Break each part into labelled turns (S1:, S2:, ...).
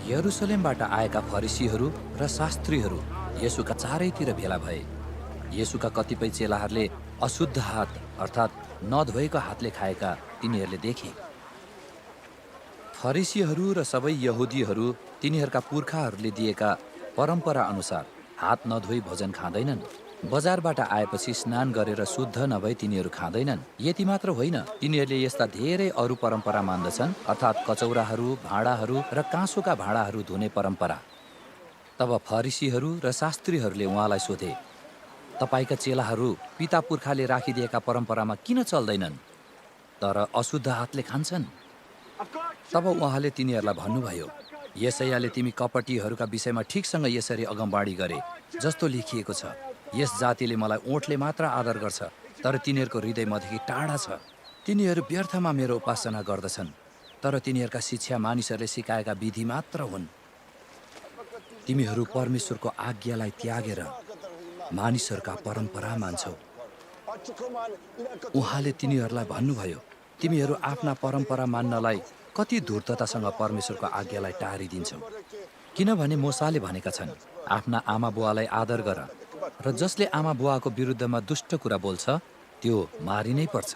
S1: यरुसलेमबाट आएका फरिसीहरू र शास्त्रीहरू येशूका चारैतिर भेला भए। येशूका कतिपय चेलाहरूले अशुद्ध हात अर्थात् नधोएको हातले खाएका तिनीहरूले देखे। फरिसीहरू र सबै यहुदीहरू तिनीहरूका पुर्खाहरूले दिएका परम्परा अनुसार हात नधोई भोजन खाँदैनन्। बजारबाट आएपछि स्नान गरेर शुद्ध नभई तिनीहरू खाँदैनन्। यति मात्र होइन, तिनीहरूले यस्ता धेरै अरू परम्परा मान्दछन्, अर्थात् कचौराहरू, भाँडाहरू र काँसोका भाँडाहरू धुने परम्परा। तब फरिसीहरू र शास्त्रीहरूले उहाँलाई सोधे, तपाईका चेलाहरू पिता पुर्खाले राखिदिएका परम्परामा किन चल्दैनन्, तर अशुद्ध हातले खान्छन्? तब उहाँले तिनीहरूलाई भन्नुभयो, यसैयाले तिमी कपटीहरूका विषयमा ठिकसँग यसरी अगमबाडी गरे, जस्तो लेखिएको छ, यस जातिले मलाई ओठले मात्र आदर गर्छ, तर तिनीहरूको हृदय मदेखि टाढा छ। तिनीहरू व्यर्थमा मेरो उपासना गर्दछन्, तर तिनीहरूका शिक्षा मानिसहरूले सिकाएका विधि मात्र हुन्। तिमीहरू परमेश्वरको आज्ञालाई त्यागेर मानिसहरूका परम्परा मान्छौ। उहाँले तिनीहरूलाई भन्नुभयो, तिमीहरू आफ्ना परम्परा मान्नलाई कति धूर्ततासँग परमेश्वरको आज्ञालाई टारिदिन्छौ। किनभने मूसाले भनेका छन्, आफ्ना आमा बुवालाई आदर गर, र जसले आमा बुवाको विरुद्धमा दुष्ट कुरा बोल्छ त्यो मारिनै पर्छ।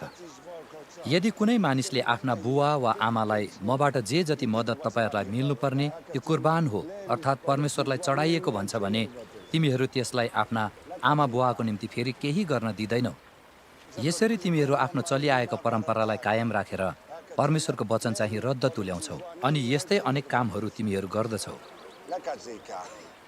S1: यदि कुनै मानिसले आफ्ना बुवा वा आमालाई मबाट जे जति मद्दत तपाईँहरूलाई मिल्नुपर्ने त्यो कुर्बान हो अर्थात् परमेश्वरलाई चढाइएको भन्छ भने तिमीहरू त्यसलाई आफ्ना आमा बुवाको निम्ति फेरि केही गर्न दिँदैनौ। यसरी तिमीहरू आफ्नो चलिआएको परम्परालाई कायम राखेर परमेश्वरको वचन चाहिँ रद्द तुल्याउँछौ, अनि यस्तै अनेक कामहरू तिमीहरू गर्दछौ।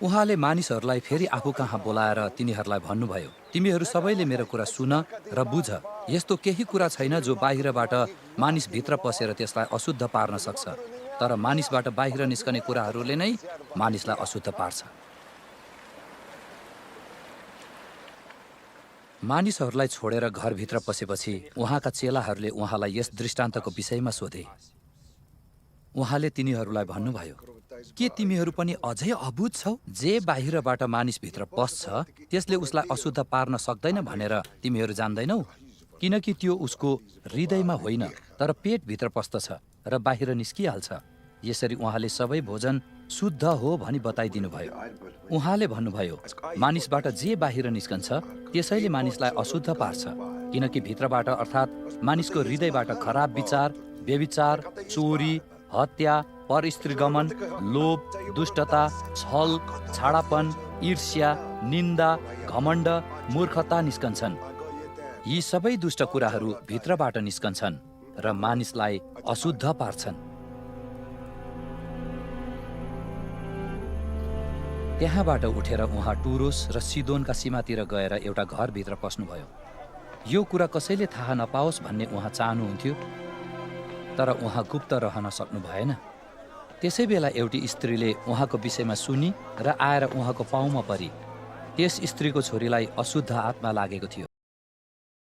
S1: उहाँले मानिसहरूलाई फेरि आफू कहाँ बोलाएर तिनीहरूलाई भन्नुभयो, तिमीहरू सबैले मेरो कुरा सुन र बुझ। यस्तो केही कुरा छैन जो बाहिरबाट मानिस भित्र पसेर त्यसलाई अशुद्ध पार्न सक्छ, तर मानिसबाट बाहिर निस्कने कुराहरूले नै मानिसलाई अशुद्ध पार्छ। मानिसहरूलाई छोडेर घरभित्र पसेपछि उहाँका चेलाहरूले उहाँलाई यस दृष्टान्तको विषयमा सोधे। उहाँले तिनीहरूलाई भन्नुभयो, के तिमीहरू पनि अझै अबुझ छौ? जे बाहिरबाट मानिसभित्र पस्छ त्यसले उसलाई अशुद्ध पार्न सक्दैन भनेर तिमीहरू जान्दैनौ? किनकि त्यो उसको हृदयमा होइन तर पेटभित्र पस्दछ र बाहिर निस्किहाल्छ। यसरी उहाँले सबै भोजन शुद्ध हो भनी बताइदिनु भयो। उहाँले भन्नुभयो, मानिसबाट जे बाहिर निस्कन्छ त्यसैले मानिसलाई अशुद्ध पार्छ, किनकि भित्रबाट अर्थात् मानिसको हृदयबाट खराब विचार, व्यभिचार, चोरी, हत्या, परस्त्रीगमन, लोभ, दुष्टता, छल, छाडापन, ईर्ष्या, निन्दा, घमण्ड, मूर्खता निस्कन्छन्। यी सबै दुष्ट कुराहरू भित्रबाट निस्कन्छन् र मानिसलाई अशुद्ध पार्छन्। त्यहाँबाट उठेर उहाँ टुरोस र सिदोनका सीमातिर गएर एउटा घरभित्र पस्नुभयो। यो कुरा कसैले थाहा नपाओस् भन्ने उहाँ चाहनुहुन्थ्यो, तर उहाँ गुप्त रहन सक्नु भएन। त्यसै बेला एउटी स्त्रीले उहाँको विषयमा सुनि र आएर उहाँको पाउमा परी। त्यस स्त्रीको छोरीलाई अशुद्ध आत्मा लागेको थियो।